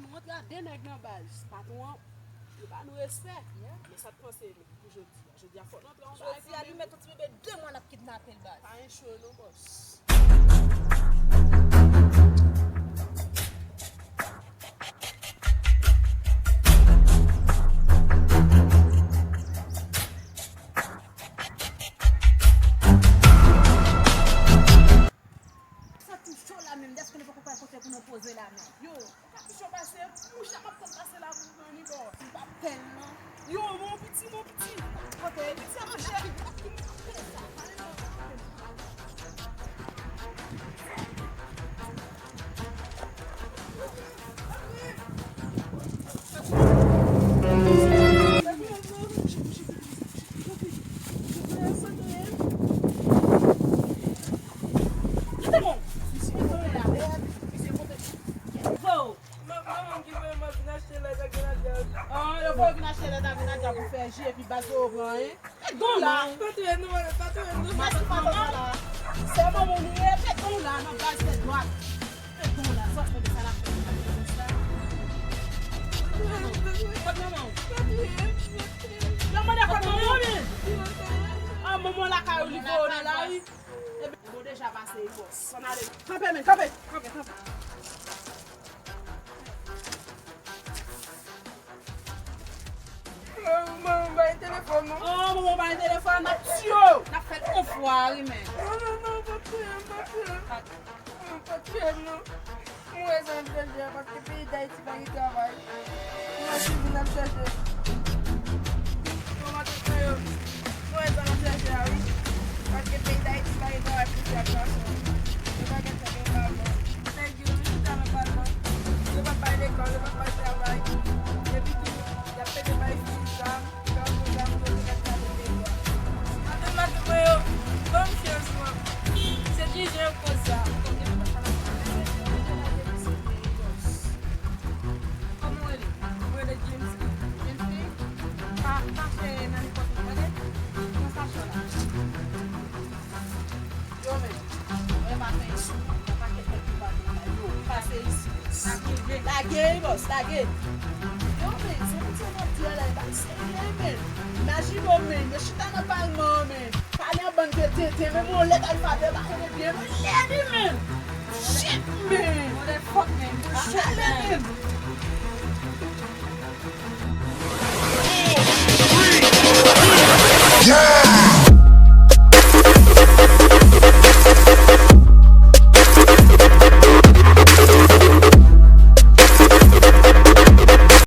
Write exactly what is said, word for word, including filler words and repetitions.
Nou antre a de nèg nan baz. Patwon an, yo ba nou respè. Men sa k panse nou pou jodi a? Jodi a fòk nou antre yon bagay kanmenm. Jodi a li mèt yon ti bebe de mwa n ap kidnape l baz. Pa gen cho non, bòs. Sa tou cho la menm, dèske nou poko pral kote pou nou poze la menm. Yo, kapichon pase, mouche m ap tann pase la pou mwen li bò. M p ap tèl non. Yo, mon piti, mon piti. Kote piti a monchè. Kite mwen. Misye kontre la. Misye kontre. Vo. Manman ki voye mwen vin achte lèt ak grenadya. Ah, yo voye vin achte lèt ak grenadya pou fè ji epi baz yo pran, hein? Fè don la. Pa touye nou, pa touye nou. Mati pa don la. Se manman nou ye, fè don la, nan baz tèt dwat. Fè don la, sòt mwen de sa la fè. Kot manman w? Yo mande kot manman w, men. Ah, manman w lakay ou li voye w nan lari. Ebyen, bon, deja pase, wi, bòs. Ann ale. Kanpe, men, kanpe. Kanpe, kanpe. Manman, manman, bay telefòn, non. Oh, manman, bay telefòn, n ap tiye w. N ap fè l yon fwa, wi, men. Non, non, non, pa tiye m, pa tiye m. Non, pa tiye m, non. Mwen, sa m chèche, paske peyi Dayiti pa gen travay. Mwen, se vin ap chèche. Mwen, se mwen, yo. Mwen, sa m ap chèche a, wi. Paske peyi Dayiti pa gen travay pou fi ak gason. Yo pa gen tan pou yo pa bon. Nèg yo, yo chita nan palman. Yo p ap bay lekòl, yo p ap bay travay. Epi tou, y ap pete bay fi zam, gang pou zam, pou yo te mèt gade peyi a. Madanm, madanm mwen yo, ban m chans, man. Se di jan yo koz sa. Kòman w rele? Mwen rele James. James Lee? Pa, pa fè nan nenpòt moun, tande? Pran sachè w la. Yo menm, mwen pa fè isi. Yon pakèt nèg ki pa vin la. Yo, pase isi. Lage, lage, bòs, lage. Yo menm, se pou ti mwen di la, e pa serye, menm. Imajine w, menm, yo chita nan palman an, menm. Pale an bann de tenten, menm yon lèt alfabè pa konnen byen, menm lèd, menm. Shit, menm. Motherfuck, menm. Shit, menm.